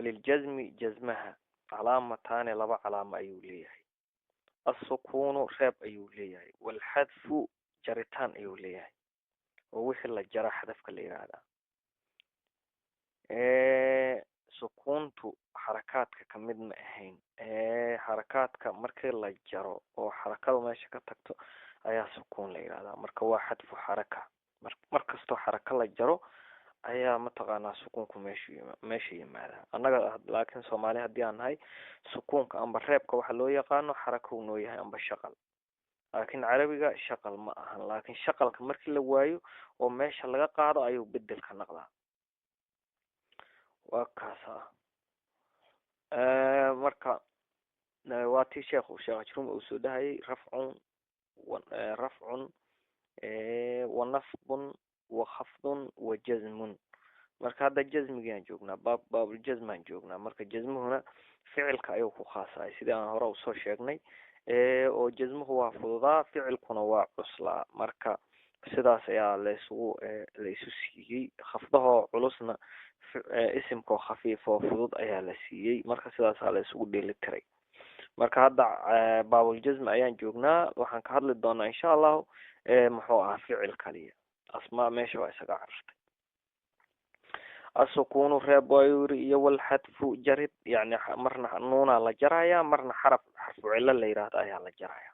Waliljazmi, jazmaha, calaamataani, laba calaamo ayuu leeyahay. Assukuunu, reeb ayuu leeyahay, walxadfu, jaritaan ayuu leeyahay, oo wixii la jara xadafka la yihahdaa. Sukuuntu xarakaadka kamid ma ahayn. Xarakaadka markii la jaro oo xarakadu meesha ka tagto ayaa sukuun la yihahdaa. Marka waa xadfu xaraka. Mar kastoo xaraka la jaro ayaa mataqaanaa sukuunku meesha yimaada. Annaga laakiin Soomaali haddii aan nahay, sukuunka amba reebka waxa loo yaqaano xaraka noo yahay amba shaqal, laakiin Carabiga shaqal ma ahan. Laakiin shaqalka markii la waayo oo meesha laga qaado ayuu bedel ka naqdaa. Waa kaasa. Marka waa tii sheekhu, Sheekh Ajrumi, uu soo dhahayay rafcun wa nasbun wa khafdun wa jazmun. Marka hadda jazmigiaan joognaa, baabuljazmaan joognaa. Marka jazmuhuna ficilka ayuu ku khaasahay, sidii aan hore usoo sheegnay, oo jazmuhu waa fududaa, ficilkuna waa cuslaa. Marka sidaas ayaa laysugu la isu siiyey. Khafdahoo culusna isimkoo khafiif oo fudud ayaa la siiyey. Marka sidaasaa la isugu dheeli tiray. Marka hadda baabuljazm ayaan joognaa. Waxaan ka hadli doonaa, insha Allahu, muxuu ahaa, ficil kaliya. Asmaa meesha waa isaga carartay. Asukunu, reeb ayuu yiri, iyo walxadfu, jarid. Yani marna nuunaa la jaraya, marna xaraf xarfu cilo la yihahdo ayaa la jaraya.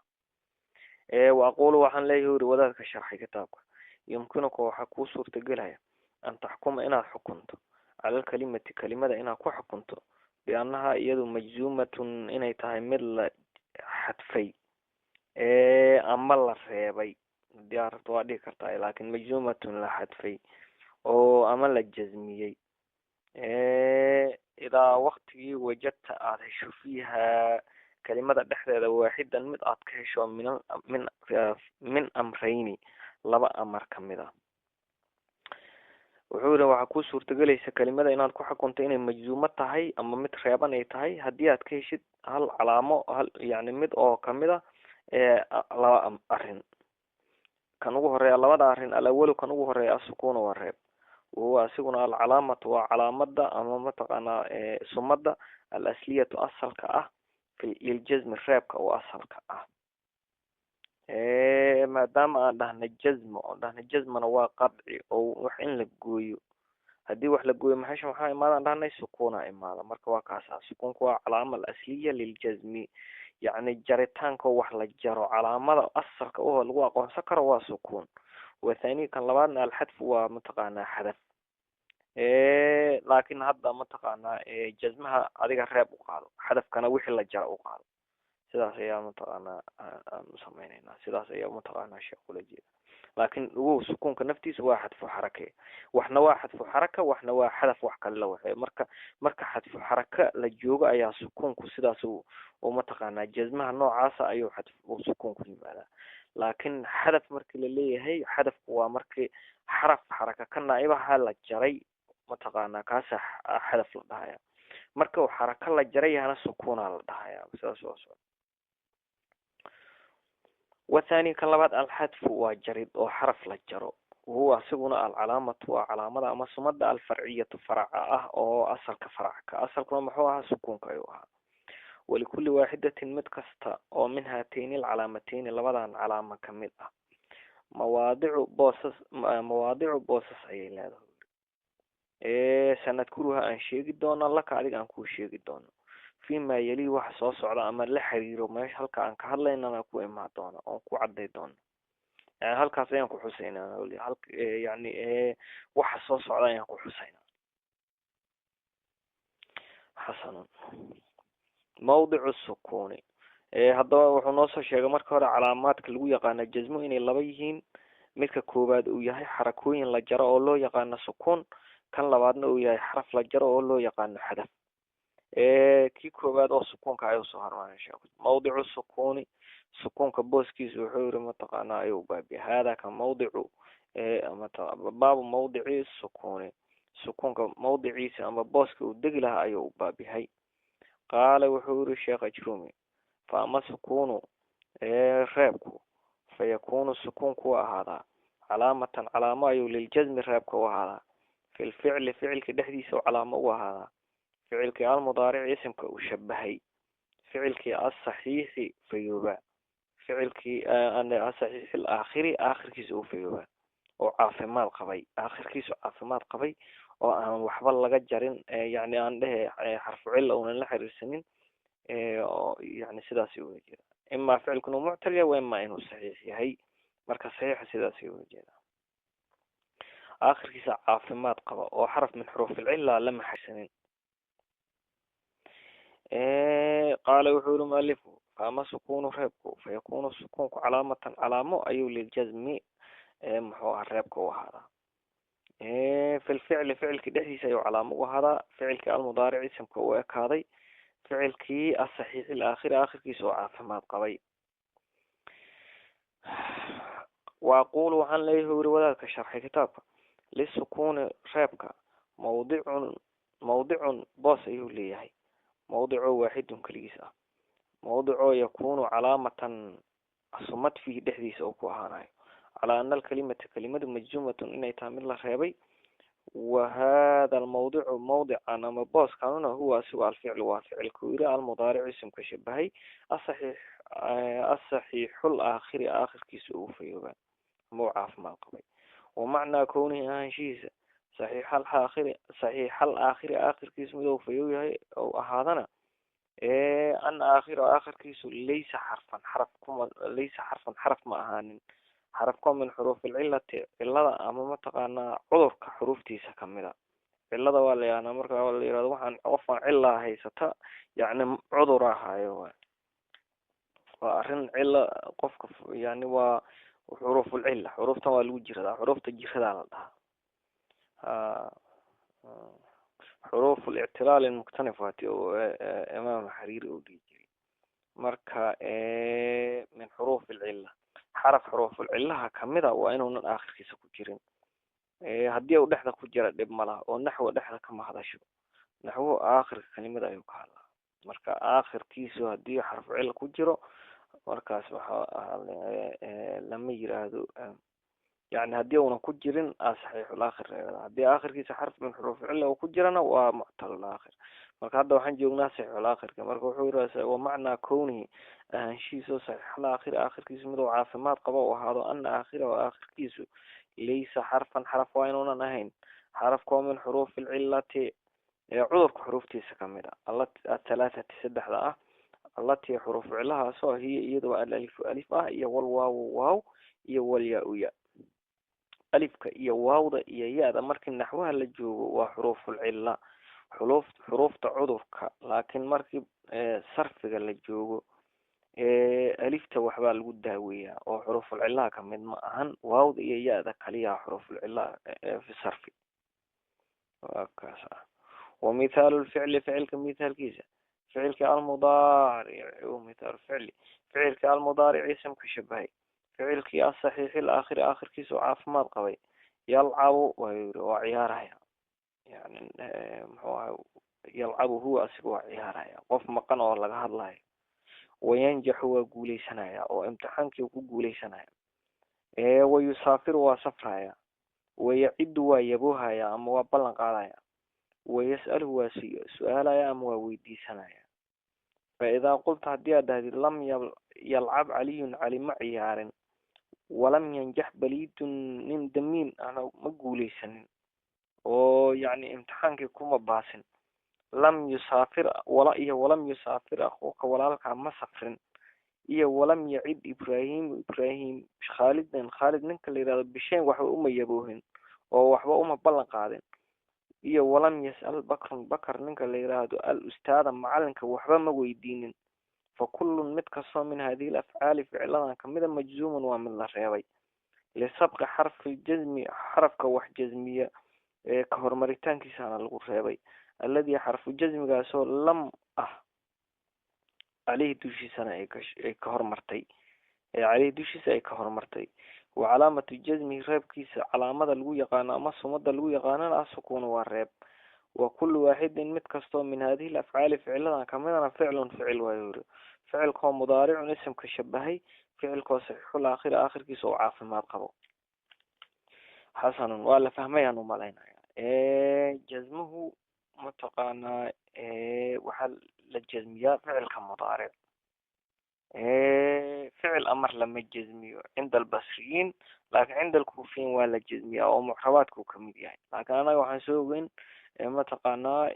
Wa aqulu, waxaan leeyahay, yiri wadaadka sharxay kitaabka, yumkinuka, waxaa kuu suurtagelaya, an taxkuma, inaad xukunto, cala alkalimati, kalimada inaad ku xukunto, biannaha, iyadu, majzuumatun, inay tahay mid la xadfay ama la reebay. Hadii aad rabto waa dhihi kartaa, laakin majzuumatun, la xadfay oo ama la jazmiyey, idaa waktigii wajadta, aada hesho, fiiha, kalimada dhexdeeda, waaxidan, mid aad ka hesho, min amrayni, laba amar kamid ah. Wuxuu yihi, waxaa kuu suurtagelaysa kelimada inaad ku xukunto inay majzuumo tahay ama mid reeban ay tahay haddii aad ka heshid hal calaamo, hal yani mid oo kamid a laba arrin. Kan ugu horeeya labada arrin, alawalu, kan ugu horeeya, asukuna, waa reeb. Wahuwa, asiguna, alcalaamatu, waa calaamada ama mataqaanaa sumada, alasliyatu, asalka ah, liljazmi, reebka oo asalka ah. Maadaama aan dhahna jazmo, oon dhahna jazmana waa qadci oo wax in la gooyo. Haddii wax la gooyo, maxesha maxaa imaada? Dhahnay sukuna imaada. Marka waa kaasa, sukunku waa calaama alasliya liljazmi, yacni jaritaanka wax la jaro calaamada asalka oo lagu aqoonsan karo waa sukuun. Wathani, kan labaadna, alxadfu, waa mataqaanaa xadaf. Laakin hadda mataqaanaa jazmaha adiga reeb u qaado, xadafkana wixii la jaro u qaado. Sidaas ayaa mataqaanaa aan u sameyneyna, sidaas ayaa mataqaanaa sheekh ula jeeda. Laakin ugu sukuunka naftiisa waa xadfu xarake. Waxna waa xadfu xaraka, waxna waa xadaf wax kale la waxeeyo. Marka xadfu xaraka la joogo ayaa sukuunku sidaas u mataqaanaa jazmaha noocaasa ayuu xadf uu sukuunku yimaadaa. Laakin xadaf markii la leeyahay, xadafku waa markii xaraf xaraka ka naa'ibaha la jaray, mataqaanaa kaasa xadaf la dhahaya. Marka uu xaraka la jaray yahana sukuuna la dhahaya. Sidaas oo socda. Wathani, kan labaad, alxadfu, waa jarid oo xaraf la jaro. Wahuwa, asiguna, alcalaamatu, waa calaamada ama sumada, alfarciyatu, faraca ah oo asalka faracka. Asalkuna muxuu ahaa? Sukuunka ayuu ahaa. Walikuli waaxidatin, mid kasta oo, min haatayni alcalaamateyni, labadan calaama kamid ah, mawaadicu, boosas, mawaadicu, boosas ayay leedahay. Sanadkuruha, aan sheegi doono, laka, adiga aan kuu sheegi doono, fima yali, waxa soo socda ama la xiriiro meesha halka aan ka hadlaynana ku imaan doono oon ku caday doono. Yani halkaas ayaan ku xusaynaa, yani waxa soo socda ayaan ku xusaynaa. Xasanun, mawdicu sukuni. Haddaba wuxuu noo soo sheegay marka hore calaamaadka lagu yaqaano jazmo inay laba yihiin. Midka koowaad uu yahay xarakooyin la jaro oo loo yaqaano sukuun, kan labaadna uu yahay xaraf la jaro oo loo yaqaano xadaf. Kii koowaad oo sukuunka ayuu soo hormaray sheekhu. Mawdicu sukuni, sukuunka booskiisa, wuxuu yiri mataqaanaa ayuu baabiya. Hada ka mawdicu baabu mawdici sukuni, sukuunka mawdiciisa ama booska uu degi lahaa ayuu baabyahay. Qaala, wuxuu yiri Sheekh Ajrumi, fa ama sukunu, reebku, fa yakunu, sukuunku u ahaadaa, calaamatan, calaamo ayuu, liljazmi, reebka u ahaadaa, fi lficli, ficilka dhexdiisa u calaamo u ahaadaa. Ficilkii almudaarici isimka uu shabahay, ficilkii asaxiixi fayooba, ficilkii asaxiixi alaakhiri aakhirkiisa uu fayooba oo caafimaad qabay, aakhirkiisu caafimaad qabay oo aan waxba laga jarin, yani aan dhehe xarfu cilla uunan la xiriirsanin, oo yani sidaas ula jeeda. Imaa ficilku inuu muctal yahay wa imaa inuu saxiix yahay. Marka saxiixa sidaas ula jeeda, aakhirkiisa caafimaad qaba oo xaraf min xuruuf ilcilla lama xiriirsanin. Qaala wuxuu yihi mualifku faama sukunu reebku fayakunu sukuunku calaamatan calaamo ayuu liljazmi muxuu aha reebka u ahaadaa. Fi lficli ficilkii dhexdiisa ayuu calaamo u ahaadaa, ficilkii almudaaric isimka u ekaaday, ficilkii asaxiix ilaakhiri aakhirkiisa oo caafimaad qabay. Waaqulu waxaan leeyahay yiri wadaadka sharxay kitaabka, lisukuuni reebka mawdicun mawdicun boos ayuu leeyahay, mawdico waaxidun keligiis ah, mawdicoo yakunu calaamatan sumad fiihi dhexdiisa oo ku ahaanayo, calaa ana alkalimata kalimadu majzuumatun inay tahay mid la reebay. Wa hada almawdicu mawdican ama booskanuna huwa asigu alficlu waa ficilku yiri almudaaricu isimka shabahay asaxiix asaxiixul aakhiri aakhirkiisa uu fayooba ama uu caafimaad qabay. Wamacnaa kownihi ahaanshihiisa saxiixal aakhiri saxiixal aakhiri aakhirkiisu mid uu fayow yahay ou ahaadana, ana aakhira aakhirkiisu laysa xarfan xaraf kuma laysa xarfan xaraf ma ahaanin, xarafka min xuruuf ilcilati cilada ama mataqaanaa cudurka xuruuftiisa kamida. Cilada waa la yaqaanaa, marka la yirahdo waxaan qofaan cilaa haysata, yacni cudur ahayo waa arrin cila qofka, yani waa xuruufulcila, xuruuftan waa lagu jiradaa, xuruufta jiradaa la dhahaa. Ha xuruuf lictilaal muktanif waati imaam xariiri uu dhihi jiray. Marka min xuruuf ilcila, xaraf xuruufulcilaha kamida waa inuunan aakhirkiisa ku jirin. Haddii uu dhexda ku jira dhib ma laha, oo naxwa dhexda kama hadasho, naxwuhu aakhirka kelimada ayuu ka hadlaa. Marka aakhirkiisu haddii xarfu cila ku jiro, markaas waxa lama yiraahdo, yani haddii uunan ku jirin saxiixulaakhir la, haddii aakhirkiisa xarf min xuruuf cilla uu ku jirana waa muctalulaakhir. Marka hadda waxaan joognaa saxiixulaakhirka. Marka wuxuu yiri wamacnaa kownihi ahaanshihiisa saxiixulaakhir aakhirkiisu mid uu caafimaad qabo uu ahaado, ana aakhirahu aakhirkiisu laysa xarfan xaraf waa inuunan ahayn, xarafkoo min xuruufi alcilati ee cudurka xuruuftiisa kamid a, athalaathati saddexda ah, allatii xuruuf cilahaasoo hiya iyadoo alalifu alif ah iyo walwaawu waaw iyo walyaa-u ya. Alifka iyo waawda iyo ya-da markii naxwaha la joogo waa xuruufulcila, xuluuf xuruufta cudurka, laakiin markii sarfiga la joogo alifta waxbaa lagu daaweeyaa oo xuruufulcilaha kamid ma ahan, waawda iyo ya-da kaliyaha xuruufulcilaha fi sarfi. Waa kaas ah. Wa mithaalu lficli ficilka mithaalkiisa, ficilka almudaaric mithaalu ficli ficilka almudaaric isimka shabahay, ficilkii asaxiixi alaakhiri aakhirkiisa oo caafimaad qabay, yalcabu waa yiri waa ciyaaraya, yani muxuu ahay yalcabu huwa asiga waa ciyaaraya, qof maqan oo laga hadlayo. Wayanjaxu waa guuleysanaya oo imtixaankii ku guuleysanaya, wayusaafiru waa safraya, wayacidu waa yaboohaya ama waa ballan qaadaya, wayas'aluhu waa su-aalaya ama waa weydiisanaya. Fa idaa qulta haddii aad dhahdid lam yalcab caliyun cali ma ciyaarin, walam yanjax baliidun nin damiin ahna ma guuleysanin oo yacni imtixaankii kuma baasin, lam yusaafir wala iyo walam yusaafir akhuuka walaalkaa ma safrin, iyo walam yacid ibraahimu ibraahim khaalidan khaalid ninka la yihahdo bishayn waxba uma yaboohin oo waxba uma ballan qaadin, iyo walam yas'al bakrun bakar ninka la yiraahdo al ustaada macalinka waxba ma weydiinin, fa kullun mid kastoo min hadihi alafcaali ficiladan kamida majzuumun waa mid la reebay, lisabqi xarfi ljasmi xarafka wax jasmiya ee ka horumaritaankiisana lagu reebay, alladii xarfu jasmigaasoo lam ah caleyhi dushiisana ay ka hormartay, caleyhi dushiisa ay ka horumartay. Wa calaamatu jasmihi reebkiisa calaamada lagu yaqaano ama sumada lagu yaqaanana asukuunu waa reeb. Wa kullu waaxidin mid kastoo min hadihi alafcaali ficiladan kamidana ficlun ficil waayo yiri, ficilkoo mudaaricun isimka shabahay, ficilkoo saxiixul aakhiri aakhirkiisa oo caafimaad qabo. Xasanun waa la fahmayaan umalaynaya. Jasmuhu Mataqaanaa, waxaa la jazmiyaa ficilka mudaaric. Ficil amar lama jazmiyo cinda albasriyiin, laakiin cinda alkuufiyiin waa la jazmiyaa oo mucrabaadku kamid yahay. Laakiin anaga waxaan soo ogeyn, mataqaanaa,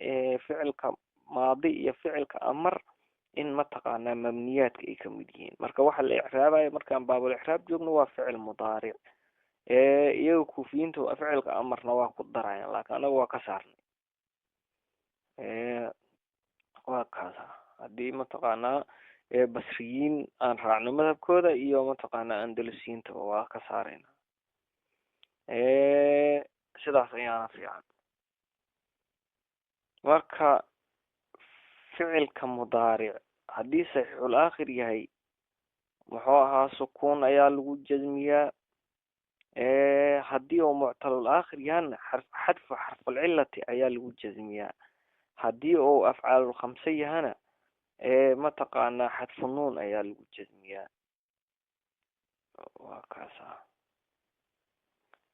ficilka maadi iyo ficilka amar in, mataqaanaa, mabniyaadka ay kamid yihiin. Marka waxa la icraabayo markaan baabul icraab joogno waa ficil mudaaric. Iyaga kuufiyiinta ficilka amarna waa ku darayaan, laakiin anaga waa ka saarnay. Waa kaasa haddii, mataqaanaa, basriyiin aan raacno madhabkooda iyo, mataqaanaa, andalusiyiintaba waa ka saarayna. Sidaas ayaana fiican. Marka ficilka mudaaric haddii saxiixul aakhir yahay, muxuu ahaa, sukuun ayaa lagu jazmiyaa. Haddii uu muctalul aakhir yahana, xadfu xarfulcilati ayaa lagu jazmiyaa. Haddii uu afcaalulkhamse yahana, mataqaanaa, xadfu nuun ayaa lagu jazmiyaa. Waa kaasa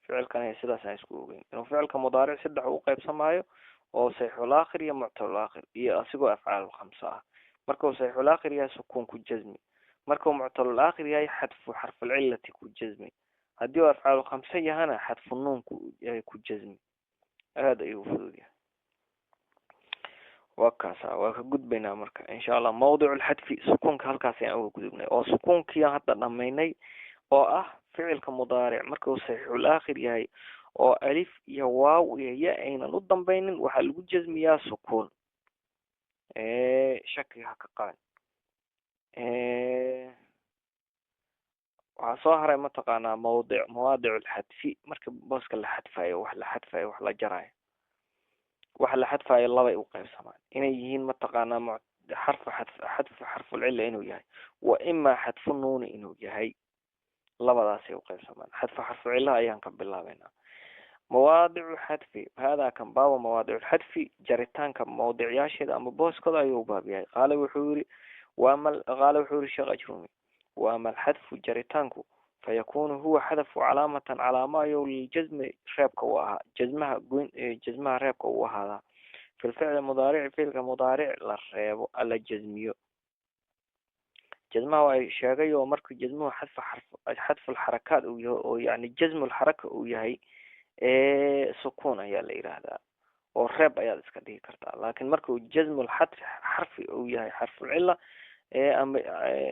ficilkan. Sidaas aan isku ogeyn inuu ficilka mudaaric saddex u qeybsamaayo, oo saxiixul aakhir iyo muctalul aakhir iyo asigoo afcaalulkhamse ah. Marka uu saxiixul aakhir yahay, sukuun ku jazmi. Marka uu muctalul aakhir yahay, xadfu xarfulcilati ku jazmi. Haddii uu afcaalulkhamse yahana, xadfu nuun ku jazmi. Aada ayuu fudud yahay. Waa kaasa, waa ka gudbaynaa. Marka insha Allah mawdic lxadfi, sukuunka halkaas ayaan uga gudubnay, oo sukuunkiiaan hadda dhamaynay, oo ah ficilka mudaaric marka uu saxiixul aakhir yahay oo alif iyo waaw iyo ya aynan u dambaynin, waxaa lagu jazmiyaa sukuun. Shaki ha ka qabin. Waxaa soo haray, mataqaanaa, mawdic mawaadic lxadfi. Marka booska la xadfayo, wax la xadfayo, wax la jarayo, waxa la xadfayo labay u qaybsamaan: inay yihiin, mataqaanaa, xarfu xadf, xadfu xarfulcilla inuu yahay, wa imaa xadfu nuuni inuu yahay. Labadaasay uqaybsamaan. Xadfu xarfucillaha ayaan ka bilaabeynaa. Mawaadicu xadfi, haadaa kan baaba mawaadic lxadfi, jaritaanka mawdicyaasheeda ama booskooda ayuu baab yahay. Qaala wuxuu yiri wama qaala wuxuu yiri Sheekh Ajrumi: waama alxadfu, jaritaanku, fayakunu huwa xadafu calaamatan, calaamo ayuu liljazmi, reebka u ahaa, jazmaha goyn, jazmaha reebka u ahaadaa, fi lficli mudaarici, ficilka mudaaric la reebo, la jazmiyo. Jazmaha waa sheegay, oo marka jazmuhu xadfu xarf, xadfulxarakaat uu yahay, oo yani jazmulxaraka uu yahay, sukuun ayaa la yidhaahdaa oo reeb ayaad iska dhigi kartaa. Laakiin marka uu jazmulxadfi xarfi uu yahay, xarfulcilla ama,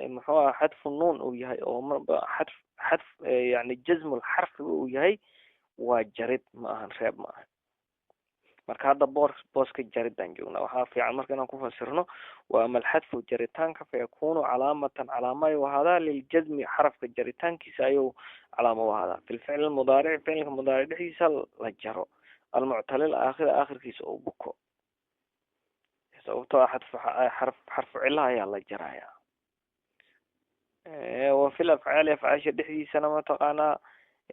muxuu aha, xadfu nuun uu yahay, oo marba xadf xadf yani jazmulxarfiga uu yahay, waa jarid, ma ahan reeb, ma ahan. Marka hadda boor booska jaridaan joognaa. Waxaa fiican marka inaan ku fasirno: wa ama alxadfu, jaritaanka, fayakunu calaamatan, calaamo ayuu ahaadaa, liljazmi, xarafka jaritaankiisa ayuu calaamo u ahaadaa, fi lficli mudaarici, ficilka mudaaric dhexdiisa la jaro, almuctalil aakhira, aakhirkiisa uu buko, sababtoo ah xadfu xarf xarfu cillaha ayaa la jaraya. Wa fi lafcaali, afcaasha dhexdiisana, mataqaanaa,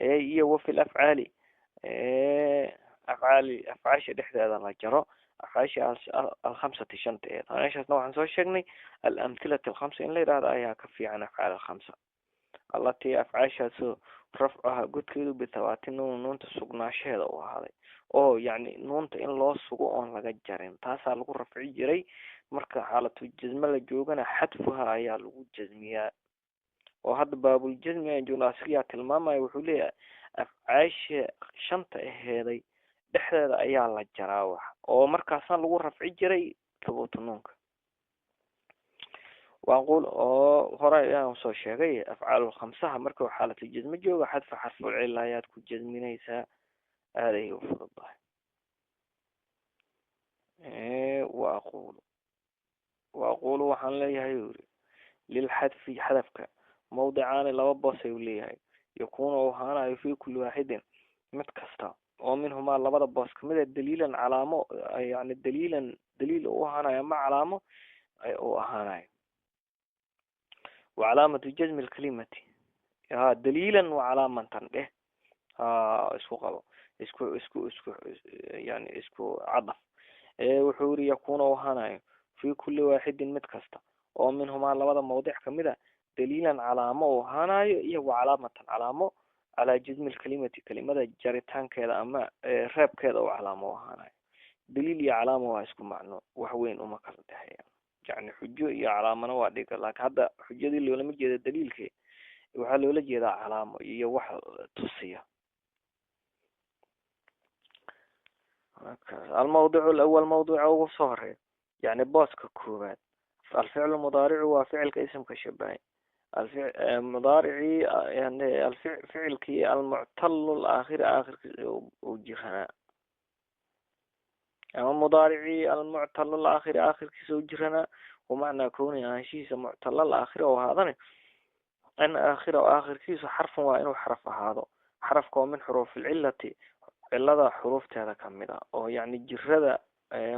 iyo wa fi lafcaali, afcaali, afcaasha dhexdeeda la jaro, afcaasha alkhamsati, shanta eed. Meeshaasna waxaan soo sheegnay alamhilati alkhamsa in la yidhahdo ayaa ka fiican afcaal alkhamsa, allatii, afcaashaasoo rafcuha, godkeedu, bithabaati nuun, nuunta sugnaashaheeda u ahaaday, oo yacni nuunta in loo sugo oon laga jarin, taasaa lagu rafci jiray. Marka xaalatu jazme la joogana, xadfuha ayaa lagu jazmiyaa, oo hadda baabuljazmi aan joogno. Asigaa tilmaamaya, wuxuu leeyahay afcaasha shanta aheeday dhexdeeda ayaa la jaraa wax, oo markaasaa lagu rafci jiray thubuutu nuunka. Waaqul oo hore ayaan soo sheegay afcaalulkhamsaha markuu xaalatu jazme joogo, xadfa xarful cilla ayaad ku jazminaysaa. Aada ayay u fududahay. Wa aqulu, wa aqulu, waxaan leeyahay, uu yiri, lilxadfi, xadafka, mawdicaani, laba boos ayuu leeyahay, yakunu, u ahaanayo, fi kulli waaxidin, mid kasta oo minhumaa, labada boos kamid a, daliilan, calaamo, yani daliilan, daliil u ahaanayo ama calaamo u ahaanayo. Wa calaamatu jazmi lkalimati, ha, daliilan wa calaamatan dheh, ha, isku qabo, isku yani isku cadaf. Wuxuu yiri yakuna, u ahaanayo, fi kulli waaxidin, mid kasta oo minhumaa, labada mawdic kamid a, daliilan, calaamo u ahaanayo, iyo wa calaamatan, calaamo, calaa jazmi lkalimati, kalimada jaritaankeeda ama reebkeeda u calaamo u ahaanayo. Daliil iyo calaama waa isku macno, wax weyn uma kala dhexeeya. Yani xujo iyo calaamana waa dhiga, laakiin hadda xujadii loolama jeeda daliilke, waxaa loola jeedaa calaamo iyo wax tusiya. Almawdicu alawal, mawduuca ugu soo horeeya, yani booska koowaad, alficlu mudaaricu waa ficilka isimka shabahay, mudaaricii yani ficilkii almuctalu laakhiri aakhirkiisa uu jiranaa, ama mudaaricii almuctalu laakhiri aakhirkiisa uu jiranaa. Wamacnaa kowni ahaanshihiisa muctala laakhiri oo ahaadane in aakhira aakhirkiisu xarfun waa inuu xaraf ahaado, xarafka oo min xuruuf ilcilati, cilada xuruufteeda kamid a, oo yani jirada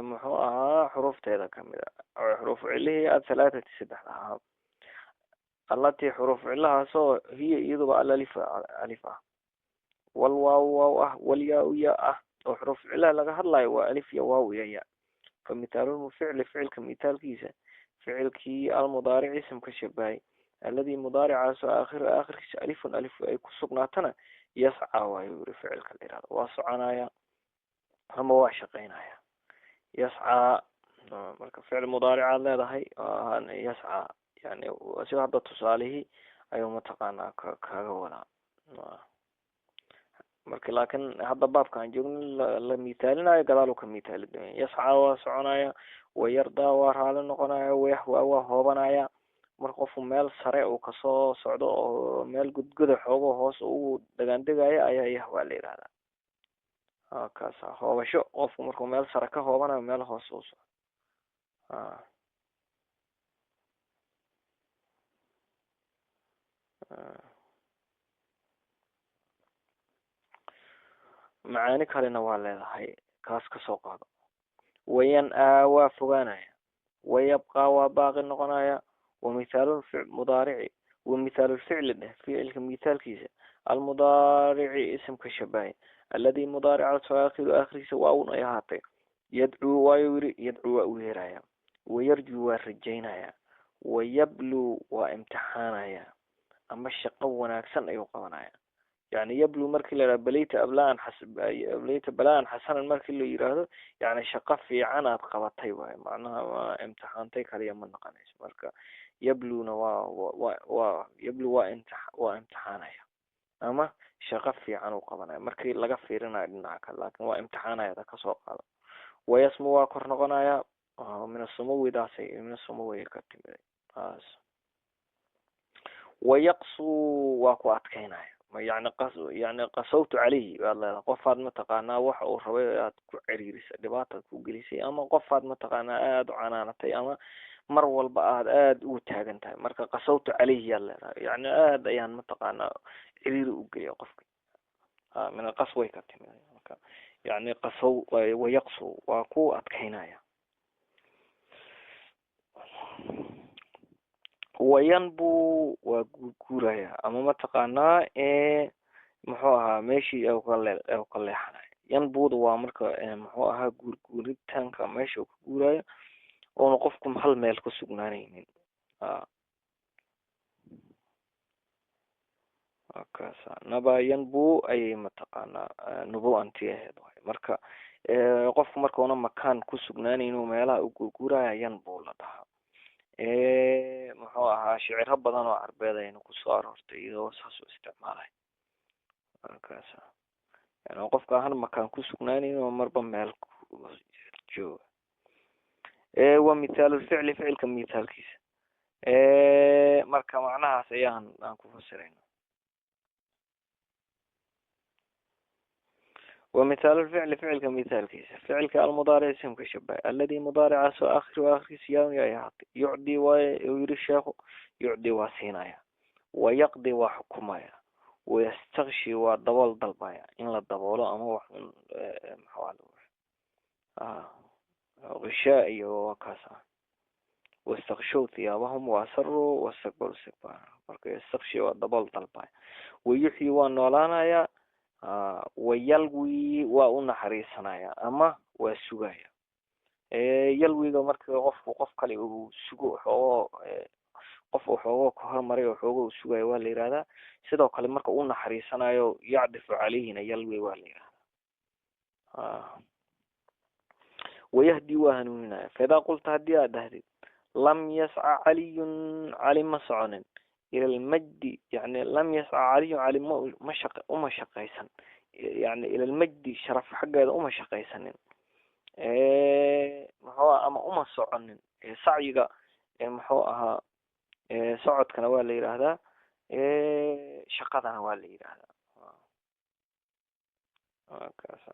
muxuu ahaa xuruufteeda kamid a, xuruuf cilihii athalathati saddexda ahaa, allatii xuruuf cilahaasoo hiya iyaduba alalif alif ah, wal waaw waaw ah, walyaa ya ah, oo xuruuf cilaha laga hadlayo waa alif iyo waaw iyo ya. Fa mithaalulficli, ficilka mithaalkiisa, ficilkii almudaaric isimka shabahay, alladii mudaaricaasoo aakhir aakhirkiisa alifun alif ay ku sugnaatana, yascaa waayu yiri ficilka la yihahdo waa soconaya ama waa shaqeynaya. Yascaa marka ficil mudaaricaad leedahay yascaa, yani sida hadda tusaalihii ayuu mataqaanaa kaga wadaa marka, laakin hadda baabka aan joogno la mithaalinayo gadaalu ka mithaali doonaya. Yascaa waa soconaya, wayardaa waa raali noqonaya, wayahwaa waa hoobanaya. Marka qofku meel sare uu kasoo socdo oo meel gudguda xoogo hoos ugu degaandegayo ayaa yahwaa la yihahdaa. Kaasa hoobasho, qofku markuu meel sare ka hoobanayo meel hoos u socdo. Macaani kalena waa leedahay, kaas kasoo qaado. Wayan-aa waa fogaanaya, wayabqaa waa baaqi noqonaya. Wamithaalu mudaarici, wamithaalu lficli dheh, ficilka mithaalkiisa almudaarici isimka shabahay, alladii mudaaricaasoo aakhiru aakhirkiisa waawun ay ahaatay, yadcuu waayu yiri, yadcuu waa u yeeraya, wayarjuu waa rajaynaya, wayabluu waa imtixaanaya, ama shaqo wanaagsan ayuu qabanaya. Yani yablu markii la yihahdo balayta ablaan balayta balaan xasanan markii la yiraahdo, yani shaqo fiican aad qabatay waayo, macnaha waa imtixaantay kaliya ma noqonayso. Marka yabluna waa waa yablu waa waa imtixaanaya ama shaqo fiican uu qabanaya markii laga fiirinayo dhinaca kale, laakin waa imtixaanaya da kasoo qaado. Wayasmu waa kor noqonaya, min asumuwidaasay min asumuwi ka timiday taas. Wayaqsu waa ku adkeynaya, yani yani qasawtu caleyhi baad leedahay, qofaad mataqaanaa waxa uu rabay aad ku ciriirisay, dhibaataad ku gelisay, ama qofaad mataqaanaa aada u canaanatay, ama mar walba aad aada ugu taagan tahay. Marka qasawtu caleyhi yaad leedahay, yani aada ayaan mataqaanaa ciriiri u geliya qofki, min alqasway ka timid. Marka yani qasaw wayaqsu waa ku adkeynaya. Wayanbu waa guurguuraya ama mataqaanaa muxuu ahaa meeshii ka leexanaya. Yanbuda waa marka muxuu ahaa guurguuritaanka meesha uu ka guurayo oona qofku hal meel ku sugnaanaynin. Kasa naba yanbu ayay mataqaanaa nubu-anti ahayd waay. Marka qofku marka una makaan ku sugnaanaynin oo meelaha uu guurguuraya yanbu la dhahaa. Muxuu ahaa shiciro badan oo carbeed ayna kusoo aroortay iyadoo saas u isticmaalay. Markaasa yani qofka hal makaan ku sugnaanayn oo marba meel jooga. Wa mithaalulficli, ficilka mithaalkiisa. Marka macnahaas ayaan aan ku fasirayna. Wa mithaalulficli, ficilka mithaalkiisa, ficilka almudaaric isimka shabahay, alladii mudaaricaasoo aakhiru aakhirkiisa yaaun yaay ahaatay, yucdi waay uu yiri sheekhu, yucdi waa siinaya, wayaqdi waa xukumaya, wayastakshi waa dabool dalbaya, in la daboolo ama wax un maxaa qishaa iyo waa kaas ah. Wastakshow thiyaabahum waasaruu wastakbaru istikbaara. Marka yastakshi waa dabool dalbaya. Wayuxyi waa noolaanaya, wayalwi waa u naxariisanaya ama waa sugaya. Yalwiga marka qofku qof kale uu sugo, xoogo qof uu xoogo ka hormaray oo xoogo uu sugayo waa la yihahdaa. Sidoo kale marka u naxariisanayo yacdifu caleyhina yalwi waa la yihahdaa. Wayahdi waa hanuuninaya. Faidaa qulta haddii aad dhahdid lam yasca caliyun, cali ma soconin, ila almajdi, yani lam yasca caliyun, cali ma uma shaqaysan, yani ila almajdi sharaf xaggeeda uma shaqaysanin, muxuu ama uma soconin. Sacyiga muxuu ahaa, socodkana waa la yidhaahdaa, shaqadana waa la yidhaahdaa. Kaasa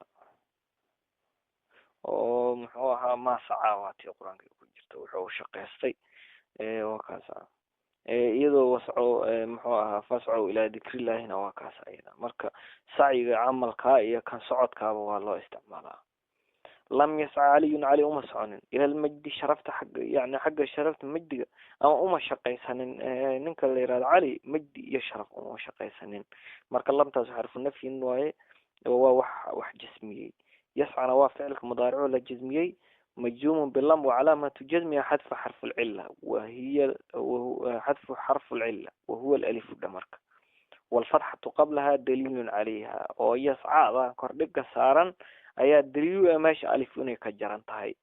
oo muxuu ahaa maa sacaa waatii qur-aanka ku jirta, wuxuu shaqaystay waa kaasa. Iyadoo wasco muxuu ahaa fascow ilaa dikrillahina waa kaas ayada. Marka sacyiga camalkaa iyo kan socodkaaba waa loo isticmaalaa. Lam yasca caliyun, cali uma soconin, ila almajdi sharafta xagga, yani xagga sharafta majdiga, ama uma shaqaysanin ninka la yihahdo cali majdi iyo sharaf uma shaqaysanin. Marka lamtaas xarfu nafyin waaye, waa wax jasmiyey. Yascana waa ficilka mudaarico la jasmiyey, majzuumun bilam wacalaamatu jasmiha xadfu xarfu lcila, wahiya xadfu xarfu lcila wahuwa alalifu dha. Marka walfatxatu qablaha daliilun calayha, oo yascada kordhiga saaran ayaa daliil u ah meesha alif inay ka jaran tahay.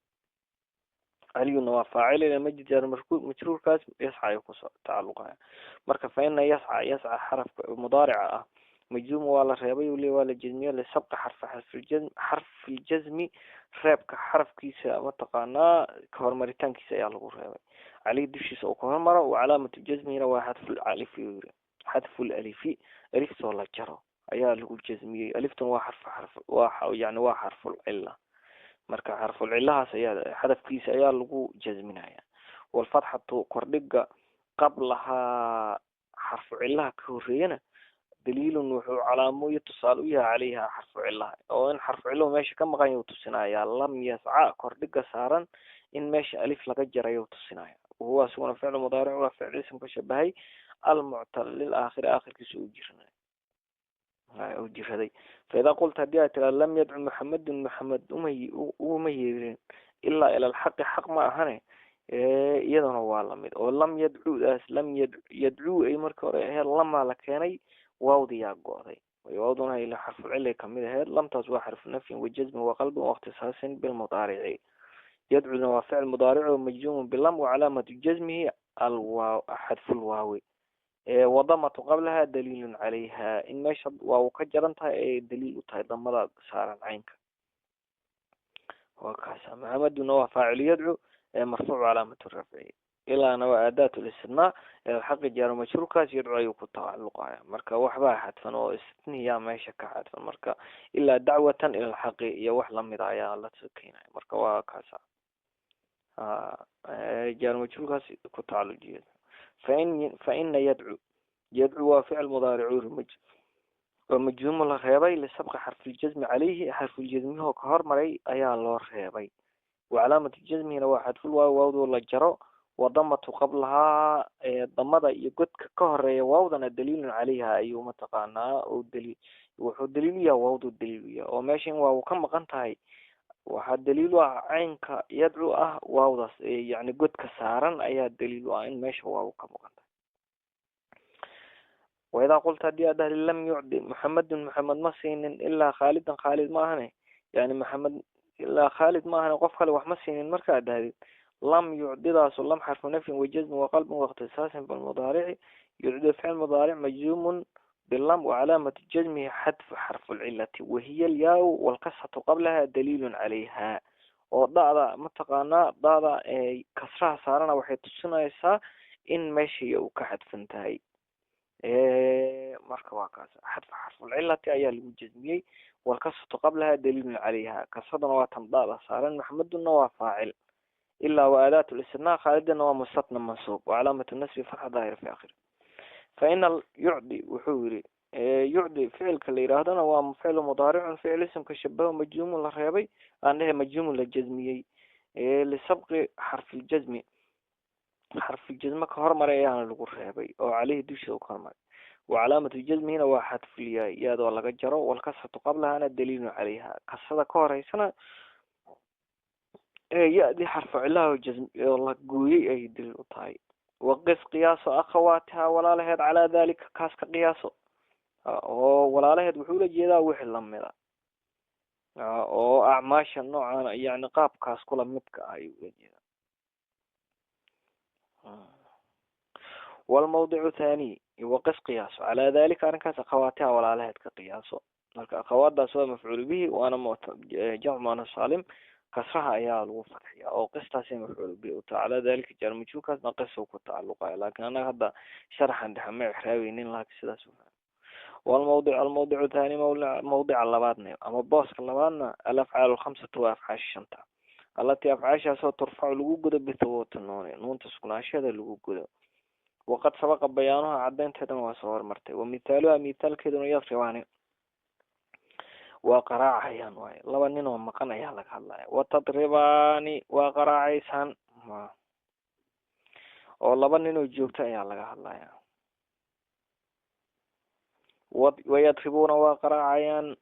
Caliyuna waa faacil ila majdi jaar majruurkaas yasca ayuu kusoo tacaluqaya. Marka fa ina yasca, yasca xarafka mudaarica ah majzuum waa la reebay, ule waa la jazmiye lisabqi xarfa xarfiljazm, xarfiljazmi reebka xarafkiisa mataqaanaa ka hormaritaankiisa ayaa lagu reebay, caleyhi dushiisa uu ka hormaro. Wacalaamatu jazmihina waa xadful alifi, yiri xadful alifi, aliftoo la jaro ayaa lagu jazmiyey. Aliftuna waa xarf xarf waa yani waa xarful cila, marka xarful cilahaas ayaa xadafkiisa ayaa lagu jazminaya. Walfatxatu kordhiga qablahaa xarfu cilaha ka horeeyana daliilun wuxuu calaamo iyo tusaale u yahay caleyha xarfu cilaha, oo in xarfu cilahu meesha ka maqan yau tusinaya. Lam yasca kordhiga saaran in meesha alif laga jarayu tusinaya. Wahuwa isaguna ficlu mudaaric waa ficil ism ka shabahay almuctal lilaakhiri, aakhirkiisa uu jirnay uu jiraday. Faidaa qulta haddii aad tiraa lam yadcu maxamedun, maxamed uma yeerin ilaa ila alxaqi, xaq ma ahane, iyaduna waa lamid oo lam yadcudaas lam yadcuu ay marka hore aheyd lamaa la keenay, waawdiyaa go-day, waawduna ila xarfulcilay kamid aheyd. Lamtaas waa xarfu nafyin wajazmin waqalbin waاkhtisaasin bilmudaarici. Yadcuna waa ficil mudaaric majzuumun bilam wacalaamatu jazmihi alwaaw xadfulwaawi, wadamatu qablaha daliilun calayha, in meesha waaw ka jaran tahay ay daliil u tahay damada saaran caynka. Waa kaasa. Maxameduna waa faacilu yadcu marfuuc calaamatu rafci, ilaana waa aadaat listinaa xaqi jaaro majruurkaas yadcu ayuu ku tacaluqaya. Marka waxbaa xadfan oo istiniyaa meesha ka xadfan, marka ilaa dacwatan ila alxaqi iyo wax lamida ayaa la keenaya. Marka waa kaasa jaaro majruurkaas ku tacalujiya. Faina yadcu, yadcu waa ficil mudaaricu oo majzuumu la reebay lisabqi xarfuljazmi caleyhi, xarfuljazmihoo ka hormaray ayaa loo reebay. Wacalaamatu jazmihina waa xadful waaw, waawdoo la jaro, wadamatu qablahaa damada iyo godka ka horeeya waawdana daliilun caleyha ayuu mataqaanaa oo daliil, wuxuu daliil u yahay waawdu daliil u yahay, oo meesha in waaw ka maqan tahay waxaa daliil u ah caynka yadcu ah waawdaas, yani godka saaran ayaa daliil u ah in meesha waaw ka maqan tahay. Waidaa qulta haddii aad dhahdi lam yucdi maxamedun, maxamed ma siinin, ilaa khaalidan, khaalid ma ahane, yani maxamed ilaa khaalid ma ahane qof kale wax ma siinin. Markaad dhahdid lam yucdidaasu lam xarfu nafyin wajazmin waqalbin waاkhtisaasin bilmudaarici, yucdi ficil mudaaric majzuumun bilam wacalaamatu jazmihi xadfu xarfu lcilati wahiya alyaa walkasratu qablaha daliilun calayha, oo da'da mataqaanaa da'da kasraha saarana waxay tusinaysaa in meesha uu ka xadfan tahay. Marka waa kaas, xadfu xarfulcilati ayaa lagu jazmiyey, walkasratu qablaha daliilun calayha, kasraduna waa tan da'da saaran. Maxameduna waa faacil ilaa wa aadaat listinaa, khaalidana waa mustatna mansuub wacalaamatu nasbi fatxa daahira fi akhiri. Faina yucdi wuxuu yiri yucdi ficilka la yidhaahdana waa ficlu mudaaricun ficil ismka shabaho majzuumun la reebay, aan dhehe majzuumun la jazmiyey lisabqi xarfiljazmi, xarfiljazme ka hormaray ayaana lagu reebay oo caleyhi dushiisa u ka hormaray. Wacalaamatu jazmihina waa xadfulyaa, iyadoo laga jaro, walkasratu qablahana daliilun calayha, kasrada ka horeysana ya-dii xarfu cilaha jazm oo la gooyey ay daliil u tahay. Waqis qiyaaso akhawaatiha walaalaheed calaa dalika kaas ka qiyaaso, oo walaalaheed wuxuu ula jeedaa wixii lamida. Oo acmaasha noocan yani qaabkaas kula midka ah ayuu uga jeedaa. Walmawdicu thani waqis qiyaaso calaa dalika arrinkaas akhawaatiha walaalaheed ka qiyaaso. Marka akhawaadaas waa mafcuul bihi waana jamcu muanas saalim, kasraha ayaa lagu fatxiya oo qistaasi mafcuul bihi utaa. Calaa dalika jaar majruurkaasna qisa ku tacaluqaya, laakin annaga hadda sharaxan dhexe ma ixraabeynin, laakin sidaas. Walmawdic almawdicu thani mawdica labaadna ama booska labaadna alafcaal alkhamsatu waa afcaasha shanta, alatii afcaashaasoo turfacu lagu gudo bithubuuti nuuni, nuunta sugnaasheeda lagu gudo. Waqad sabaqa bayaanuha cadeynteedana waa soo hormartay. Wa mithaaluha mithaalkeeduna yadribaani waa qaraacayaan, waaye laba nin oo maqan ayaa laga hadlaya. Watadribaani waa qaraacaysaan, oo laba nin oo joogta ayaa laga hadlaya. Wayadribuuna waa qaraacayaan,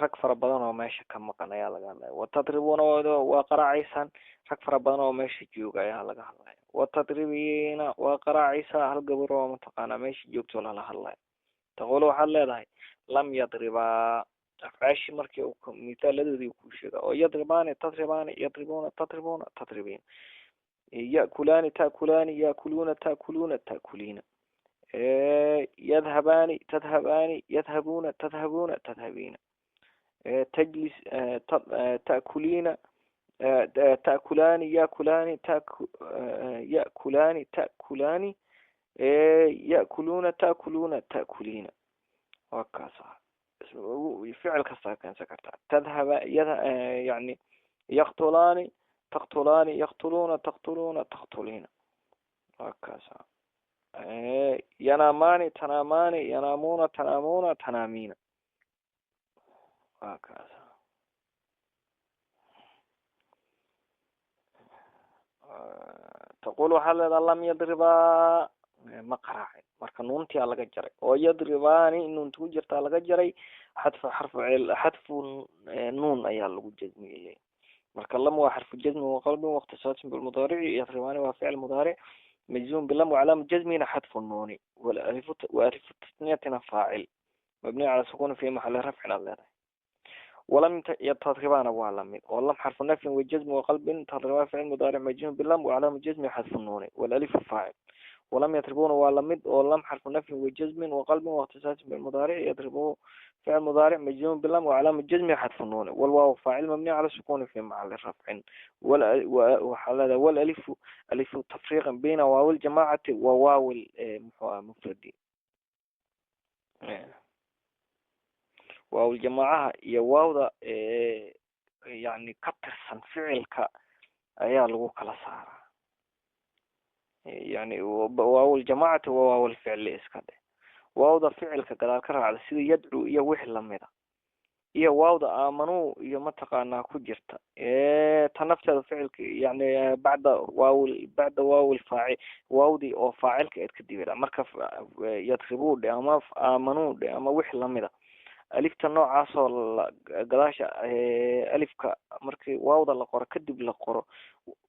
rag fara badan oo meesha ka maqan ayaa laga hadlaya. Watadribuuna waa qaraacaysaan, rag fara badan oo meesha jooga ayaa laga hadlaya. Watadribiina waa qaraacaysaa, hal gabar oo mataqaanaa meesha joogto lala hadlaya. Taqulu waxaad leedahay lam yadribaa, afcaashi markii mithaaladoodii kuu sheega oo yadribaani, tadribaani, yadribuuna, tadribuuna, tadribiina, ya'kulaani, ta'kulaani, ya'kuluuna, ta'kuluuna, ta'kuliina, yadhabaani, tadhabaani, yadhabuuna, tadhabuuna, tadhabiina, tajlis ta'kuliina, ta'kulaani, ya'kulaani, ya'kulaani, ta'kulaani, ya'kuluuna, ta'kuluuna, ta'kuliina. Waa kaasa ficil kastaa keensan kartaa. Tadhaba yani yaqtulaani, taqtulaani, yaqtuluuna, taqtuluuna, taqtuliina. Waa kaasa. Yanaamaani, tanaamaani, yanaamuuna, tanaamuuna, tanaamiina. Waa kaasa. Taqul waxaad leedaha lam yadribaa, ma qaraacin. Marka nuuntiyaa laga jaray oo yadribaani nuunta ku jirtaa laga jaray, xadfu xarfu xadfu nuun ayaa lagu jazmiyey. Marka lam waa xarfu jazmi waqalbin waqtisaasin bilmudaarici, yadribaani waa ficil mudaaric majzuum bilam wacalaamu jazmina xadfu nuuni, waalifu tasniyatina faacil mabniy cala sukuni fi maxali rafcin aad leedahay. Walam tadribaana waa lamid oo lam xarfu nafyin wajazmi waqalbin, tadribaan ficil mudaaric majzuum bilam wacalaamu jazmi xadfu nuuni, walalifu faacil. Walam yadribuuna waa lamid oo lam xarfu nafyin wajazmin waqalbin waاkhtisaasin bilmudaaric, yadribu ficil mudaaric majzuum bilam wacalaamu jazmi xadfu nuuni, walwaaw faacil mabniy cala sukuni fi maxali rafcin. Waxaa leedahay walalifu alifu tafriiqan bayna waawi ljamaacati wa waawi muxuu aha mufradi, waawljamaacaha iyo waawda yani ka tirsan ficilka ayaa lagu kala saaraa, yani waawljamaacati wa waawlficli iska dhe. Waawda ficilka gadaal ka raacda sida yadcu iyo wixi lamida, iyo waawda aamanuu iyo mataqaanaa ku jirta ta nafteeda ficilka, yani bacda waawl bacda waawil faaci, waawdii oo faacilka eed ka dibida. Marka yadribuu dhe ama aamanuu dhe ama wixi lamida, alifta noocaasoo gadaasha alifka markii waawda la qoro kadib la qoro,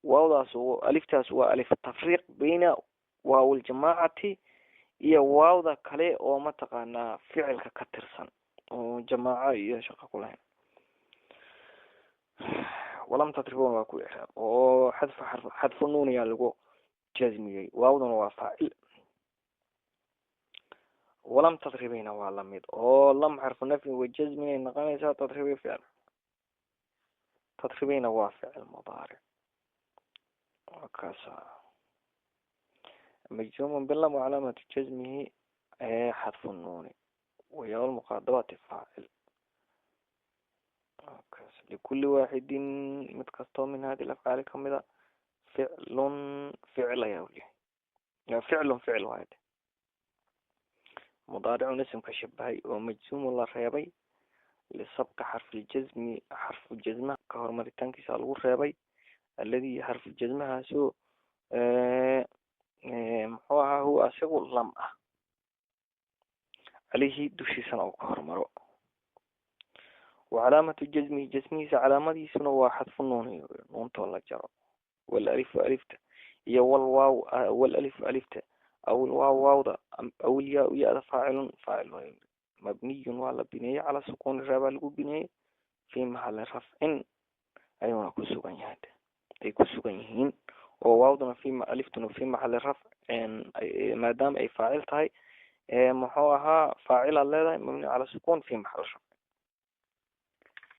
waawdaas aliftaas waa alif tafriiq bayna waawljamaacati iyo waawda kale oo mataqaanaa ficilka ka tirsan oo jamaaco iyo shaqo ku lahayn. Walam tadribuuna waa ku ixraab oo xadfu xarf xadfu nuun ayaa lagu jazmiyey, waawduna waa faacil. Walam tadribina waa lamid oo lam xarfu nafyin wajazminay noqonaysaa, tadribi ficil, tadribina waa ficil mudaaric, waa kaasa majzuumun bilam wacalaamatu jazmihi xadfu nuuni wayaa lmuqaadabati faacil. Kaas likuli waaxidin mid kastoo min hadi lafcaali kamida ficlun ficil ayaa uyahay, ficlun ficil waay mudaaricun isimka shabahay oo majzuumun la reebay lisabqi xarfiljazmi, xarfu jazmaha ka hormaritaankiisa lagu reebay, alladii xarfu jazmahaasoo muxuu ahaa huwa asigu lam ah, caleyhi dushiisana uu ka hormaro. Wa calaamatu jazmihi jasmihiisa calaamadiisuna waa xadfu nuuni, nuuntoo la jaro, walalifu alifta iyo walwaaw walalifu alifta aw ilwaaw waawda aw ilyaa ya-da faacilun faacil mabniyun waa la bineeyey calaa sukuuni raabaa lagu bineeyey Fi maxali rafcin ayuuna ku sugan yahay, ay ku sugan yihiin oo waawduna fi aliftuna fi maxali rafc, maadaama ay faacil tahay, muxuu ahaa, faacilaad leedahay, mabni cala sukuun fi maxali rafcin.